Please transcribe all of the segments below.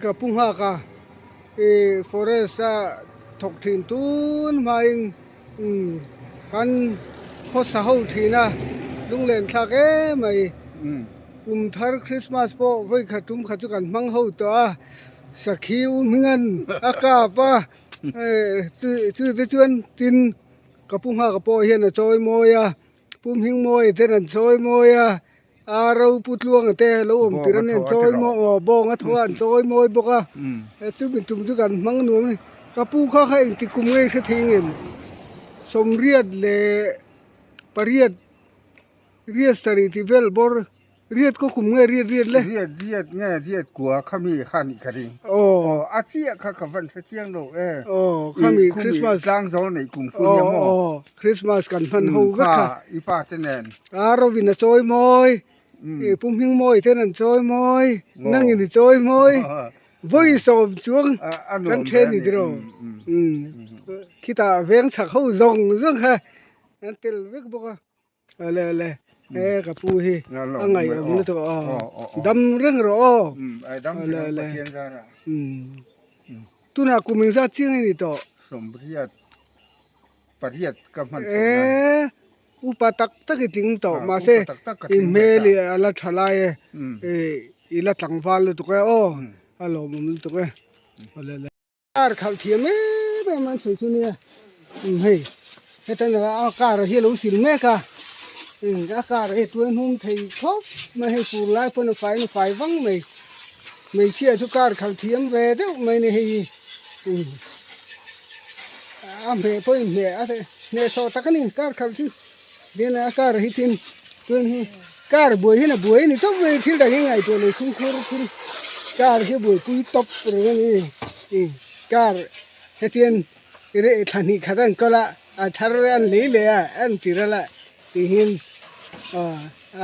Ka pu nghak a, i forest a thawk thin tun hmain kan khawsa ho thin a, lunglen thlak em mai. Kum thar Christmas pawh vawi khat tum khat chu kan hmang ho tawh a, sakhi u hmingan a kap a, chu te chuan tin ka pu nghak pawh hian a chawi mawi a, pu hming mawi ten an chawi mawi a. A ropu tluanga te lo awm tir ania an chawi mawi aw bawng a thaw a an chawi mawi bawk a chumi tum chu kan hmang nuam a ni ka pu kha kha engti kum nge hre thei ngem sawmriat leh pariat riat sarih tih vel bawr riat khaw kum nge riat riat le riat riat nge riat kua khami kha nih ka ring aw a chiah kha ka van hre chiang lo e aw khami Christmas tlang zawl neih kum khu nia maw aw Christmas kan hman ho vek kha i pa te nen A rovin a chawi mawi, i pu hming mawi ten an chawi mawi, nangin i chawi mawi, vawi sawm chuang kan then ni tiraw. Khitah veng chhak ho zawng zawng kha an tel vek bawk a. Ale ale e ka pu hi a ngaihawm lutuk aw. Dam reng rawh aw. Ale ale tunah kum engzat chiang a ni tawh? Sawmriat pariat ka hman chho nan. Upa tak tak i tling tawh mahse i hmel i a la tha lai e i la tlangval lutuk e aw a lawmawm lutuk e car khalh thiam em em an sawi chu nia hei heta a car hi a lo sil mek a a car hi a tuai hnum thei khawp mai hei fur lai pawn a fai in a fai vang mai hmeichhia chu car khalh thiam ve deuh mai a ni hei hi. A hmeh pawh in hmeh a hnehsawh tak a ni car khalh chu tin a car hi tin tun hi car buai hian a buai a ni tawp mai thil dang hi ngaihtuah lo chhungkhur thil car hi a buaipui tawp reng a ni car hetiang reh thla hnih khat a an kawl a a thar an lei leh a an ti ral a tihian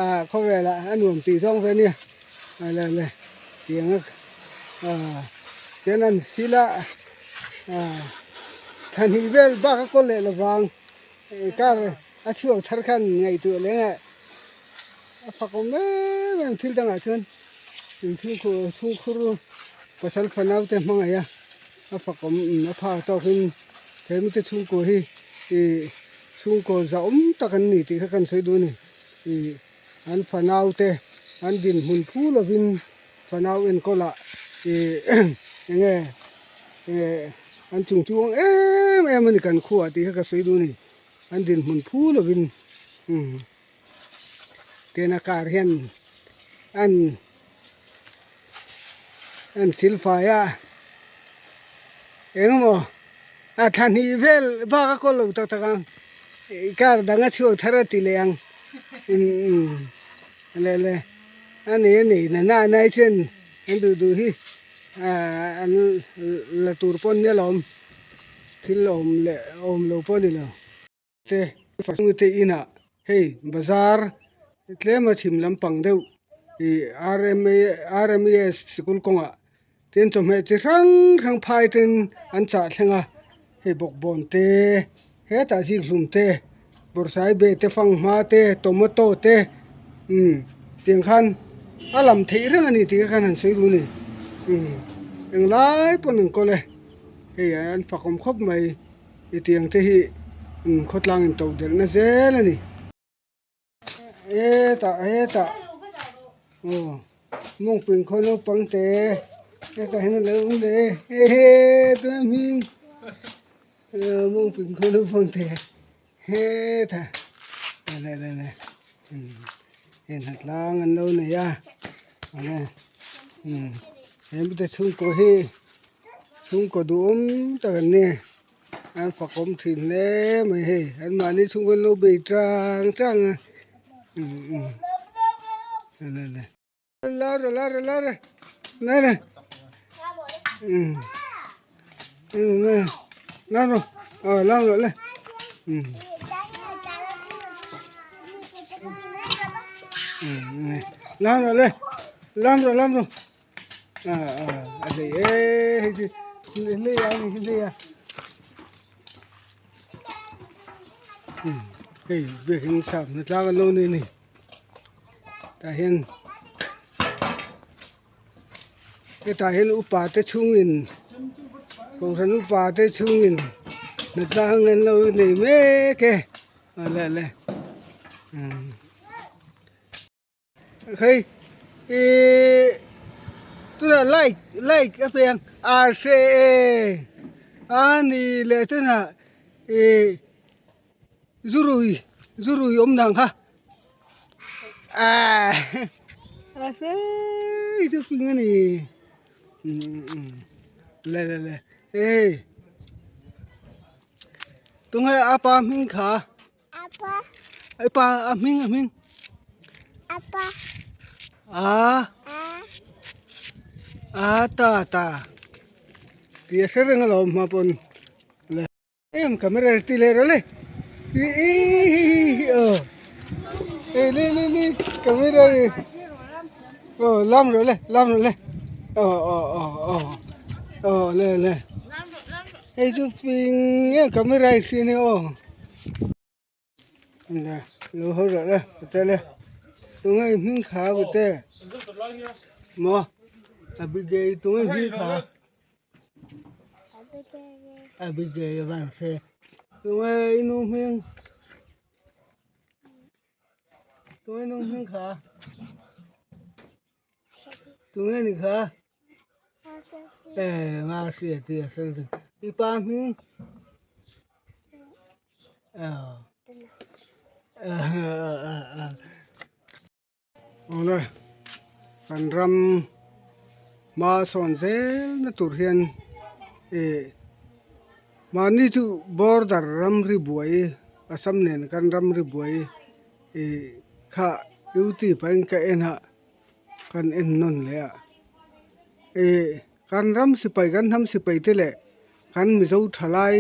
ah khawvelah a nuam tih zawng ve a nia. Le le tiang a tian an sil a thahnih vel bak a kawl leh lovang car a chhuak thar khan ngaihtuah leng a a fak awm em em thil dangah chuan inchhungkhur chhungkhur pasal fanau te hmangaih a a fak awm a phak tawkin he mite chhungkaw hi ih chhungkaw zahawm tak an ni tih kha kan sawi duh a ni ih. An fanau te an dinhmun phu lovin fanau enkawlah ih enge eh an chung chuang em em a ni kan khuaah tih kha ka sawi duh a ni. An dinhmun phu lovin umm tena car hian an an silfai a engemaw a thla hnih vel bak a kawl lo tak tak ang car dang a chhuak thar a ti leh ang umm le le a nei a nei na na nai chuan an duh duh hi ah an la tur pawh an nia lawm thil awm leh awm lo pawh a ni lo. Te te inah hei bazar tlema chhim lampang deuh ih rma rmes sikul kawngah tin chawhmeh chi hrang hrang phai ten an chah thleng a hei bawkbawn te hetah zikhlum te bawrhsai be te fanghma te tomato te umm tiang khan a lam theih reng a ni tih kha khan han sawi duh a ni umm englai pawn an kawl e hei an fakawm khawp mai. Hetiang te hi khawtlang in to delh na zel a ni. Hetah hetah aw mawngpui khaw naupang te hetah hian a lo awm leh e he tuna hming mawngpui khaw naupang te hetah le le le heng hnatlang an lo nei a he mite chhungkaw hi. Chhungkaw duhawm tak an ni an fakawm thin hle mai hei an mahni chhungkaw an lo bei tang tang a umm la rawh la rawh la rawh la rawh umm la rawh aw la rawh le umm la rawh le la rawh la rawh. A hlei e hei chu hlei a ni hlei a hei biakin sap hna tlang an lo nei a ni tah hian. Hetah hian upa te chhungin kohhran upa te chhungin hnatlang an lo nei mek e awle le hei ihh tunah light light a pe ang a hre e a ni leh tunah ihh zurui zurui awm dan kha. À a sei chu fing a ni le le le ê tunge a pa hming kha ai pa a hming a hming a a ta ta tih a hre reng alawm hma pawn le. Em camera ti leh rawh le ih aw eh li li li camera hi aw lam rawh le lam rawh le aw aw aw aw aw le le hei chu fing nge camera hi hriat hi aw le lo haw rawh le ute le tunge i hming kha ute maw Abigail tunge i hming kha. Abigail van hre tunge i nu hming tunge i nu hming kha tunge ni kha eh nga hria tih a hre i pa hming ah ah Awle kan ram hma sawn zel na tur hian ih mahni chu border ramri buai Assam nen kan ramri buai ih kha youtube ah hian ka en a kan en nawn leh a ih kan ram sipai kan hnam sipai te leh kan mizo thalai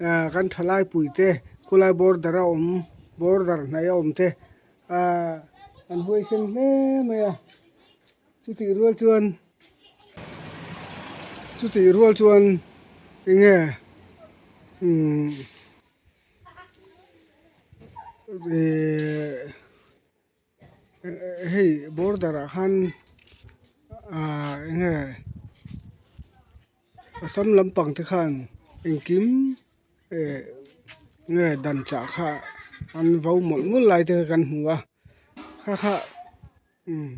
ah kan thalai pui te khulai border a awm border hnaih a awm te. Ahh an huaisen hle mai a chutih rual chuan chutih rual chuan eng nge umm ihh hei border ah khan ahh eng nge Assam lampang te khan engkim eh nge dan chah kha an vo mawlh mawlh lai te kha kan hmu a kha kha umm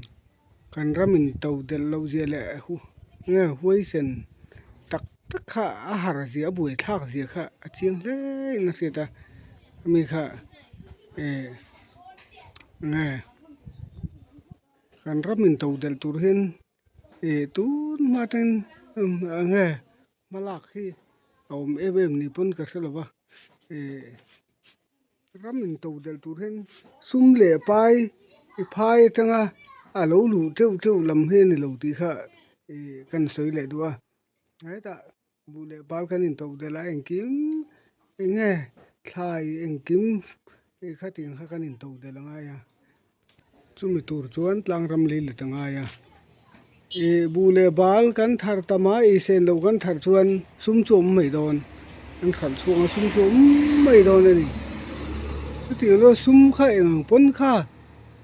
kan ram in to delh loh zia leh nge huaisen tak tak kha a har zia a buai thlak zia kha a chiang hle in a hriat a ami kha eh nge kan ram in to delh tur hian ih tun hma atangin eng nge hmalak hi a awm em em ni pawn ka hre lo va ih ram in to delh tur hian sum leh pai i phai atanga a lo luh teuh teuh lam hi a ni lo tih kha ih kan sawi leh duh a hetah buh leh bal kan in to delh a engkim eng nge thlai engkim ih khatiang kha kan in to delh a ngai a. Chumi tur chuan tlang ram lei let a ngai a, ih buh leh bal kan thar tam a, ei sen loh kan thar chuan sum chu a awm mai dawn, an hralh chhuak ang sum chu a awm mai dawn a ni. Chutiang lo sum kha eng ang pawn kha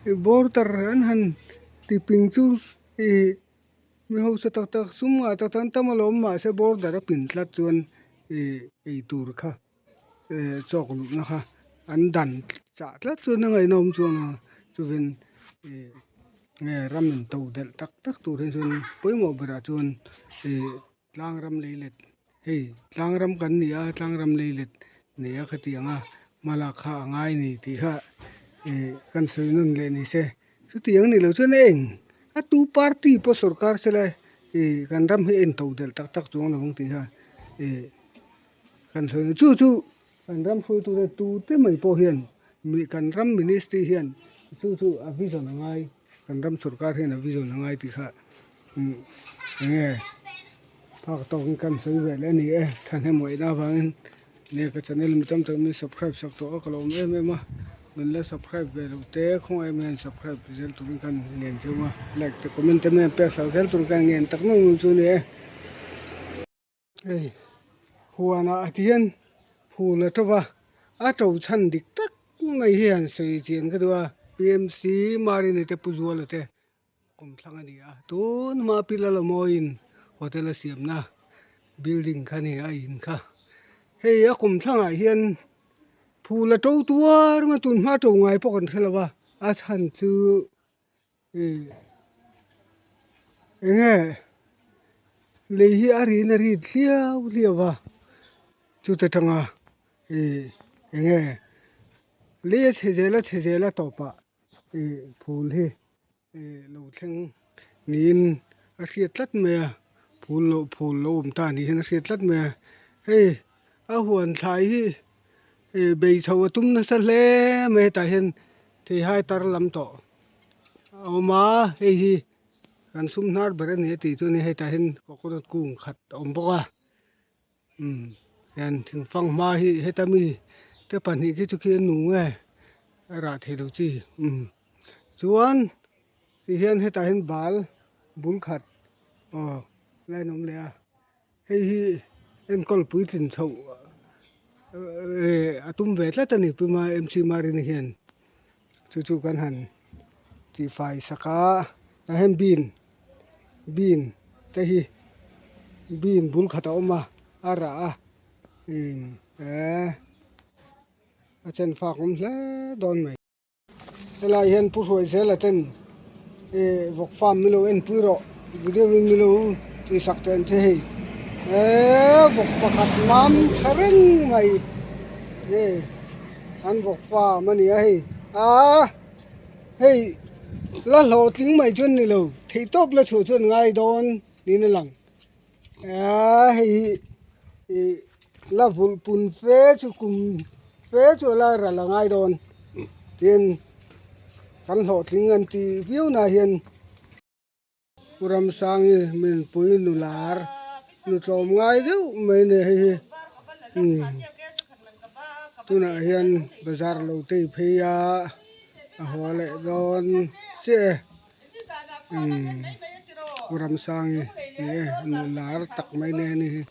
ih border an han tiping chu ih mi hausa tak tak sum ngah tak tak an tam alawm mahse border a pin tlat chuan ih ei tur kha. eh chawk luhna kha an dan chah tlat chuan a ngaihna awm chuang a chuvin ih nge ram in to delh tak tak tur hi chuan pawimawh berah chuan ih tlang ram lei let hei tlang ram kan ni a tlang ram lei let nei a khatiang a hmalak kha a ngai a ni tih kha ih kan sawi nawn leh ni se chutiang a nih loh chuan eng a tu party pawh sorkar sela ih kan ram hi a in to delh tak tak chuang lo ang tih kha ih. Kan sawi chu chu kan ram hruaitute tute mai pawh hian mi kan ram ministry hian chu chu a vision a ngai kan ram sorkar hian a vision a ngai tih kha umm eng nge phak tawkin kan sawi ve leh a ni e thahnemawihna avangin nge ka channel mi tam tak min subscribe sak tawh a ka lo awm em em a min la subscribe ve lo te khawngaih em hian subscribe zel turin kan ngen cheu a like te comment te mai pek sak zel turin kan ngen tak meuh meuh chu a ni e. Hei huanah hian phul a to va a to chhan dik tak mai hian sawi chian ka duh a P M C Marini te Pu Zuala te. kawmthlang a ni a tun hma pila la mawiin hotel a siamna building kha a ni a in kha hei a kawmthlangah hian phul a to tuar mai a tun hma to ngai pawh kan hre lo va a chhan chu ih eng nge lei hi a rin a rit hliau hliau va chuta tanga ih eng nge lei a chhe zel a chhe zel a tawpah ih phul hi ih lo thleng niin a hriat tlat mai a phul loh phul lo awm ta ni hian a hriat tlat mai a hei a huan thlai hi ih bei chho a tum nasa hle mai hetah hian theihai tar lam tawh a awm a hei hi kan sum hnar ber a ni a tih chu a ni hetah hian coconut kung khat a awm bawk a. Umm hian thingfang hma hi heta mi te pahnih khi chu khi an nung e a rah thei lo chi umm chuan ti hian hetah hian bal bul khat aw lai an awm leh a hei hi enkawl puitlin chhoh eh a tum ve tlat a ni pu ma M C Marina hian chu chu kan han tihfai sak a tah hian bean bean te hi bean bul khat a awm a a rah a imm eee a chen fak awm hle dawn mai. Helai hian Pu Hruaizela ten eh vawk farm min lo enpui rawh video in min lo tihsak teh ang che hei eee vawk pakhat mam tha reng mai nge an vawk farm a ni a hei aaa hei la hlawhtling mai chuan ni lo theihtawp la chhuah chuan ngai dawn niin a lang aaa hei hi ih la vulh pun fe chu kum fe chu a la ral a ngai dawn tin kan hlawhtling an tih viau na hian. Pu Ramsangi minpui nu lar nu tlawm ngai deuh mai a ni hei hi umm tunah hian bazar lo tei phei a a haw leh dawn chiah e umm Pu Ramsangi ni e nu lar tak mai a ni hei.